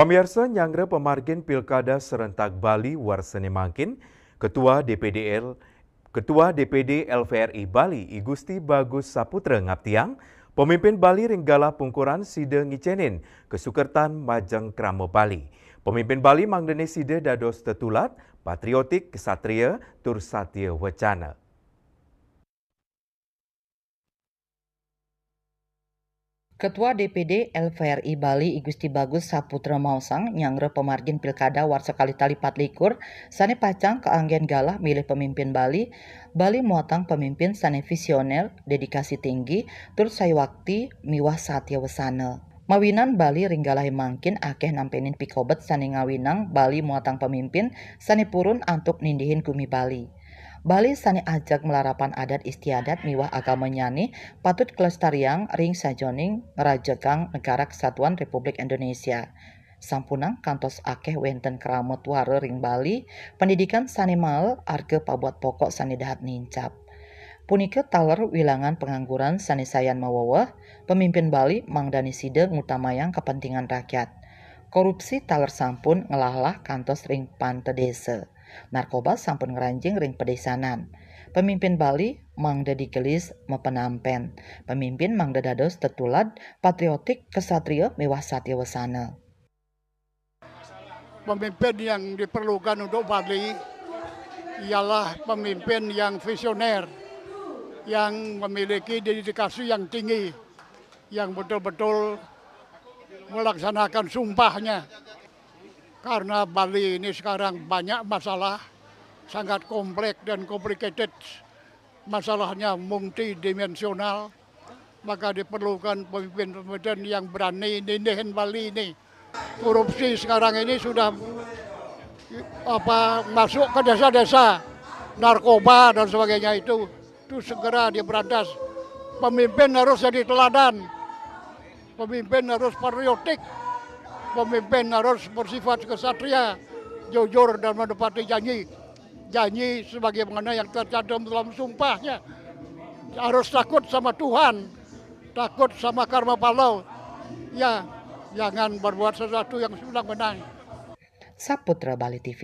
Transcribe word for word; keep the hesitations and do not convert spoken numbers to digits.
Pamiarsa, nyanggra pamargin Pilkada Serentak Bali warsane mangkin, Ketua D P D L, Ketua D P D L V R I Bali, I Gusti Bagus Saputra ngaptiang, pemimpin Bali ring galah pungkuran sida ngicenin kasukertan majeng krama Bali. Pemimpin Bali mangdane sida dados tetulad, patriotik, ksatria, tur satya wecana. Ketua D P D L V R I Bali, I Gusti Bagus Saputra maosang, nyanggra pamargin Pilkada warsa kalih tali patlikur sane pacang kaanggen galah milih pemimpin Bali, Bali muatang pemimpin sane visioner, dedikasi tinggi, tur sayuakti miwah satya wesana. Mawinan Bali ring galahe mangkin akeh nampenin pikobet sane ngawinang Bali muatang pemimpin sane purun antuk nindihin gumi Bali. Bali sane ajeg malarapan adat istiadat miwah agamanyane patut kalestariang ring sajeroning ngrajegang Negara Kesatuan Republik Indonesia. Sampunang kantos akeh wenten krama tuara ring Bali, pendidikan sane mael, arga pabuat pokok sane dahat nincap. Punika taler wilangan pengangguran sane sayan maweweh, pemimpin Bali mangdane sida ngutamayang kepentingan rakyat. Korupsi taler sampun ngelahlah kantos ring panta desa. Narkoba sampun ngranjing ring padesanan. Pemimpin Bali mangda digelis mapenampen. Pemimpin mangda dados tetulad patriotik, ksatria miwah satya wesana. Pemimpin yang diperlukan untuk Bali ialah pemimpin yang visioner, yang memiliki dedikasi yang tinggi, yang betul-betul melaksanakan sumpahnya. Karena Bali ini sekarang banyak masalah, sangat kompleks dan complicated, masalahnya multidimensional, maka diperlukan pemimpin-pemimpin yang berani nindihin Bali ini. Korupsi sekarang ini sudah apa masuk ke desa-desa, narkoba dan sebagainya itu, itu segera diberantas. Pemimpin harus jadi teladan, pemimpin harus patriotik, pemimpin harus bersifat kesatria, jujur dan menepati janji. Janji sebagaimana yang tercantum dalam sumpahnya. Harus takut sama Tuhan, takut sama karma pala. Ya, jangan berbuat sesuatu yang sudah menang. Saputra Bali T V.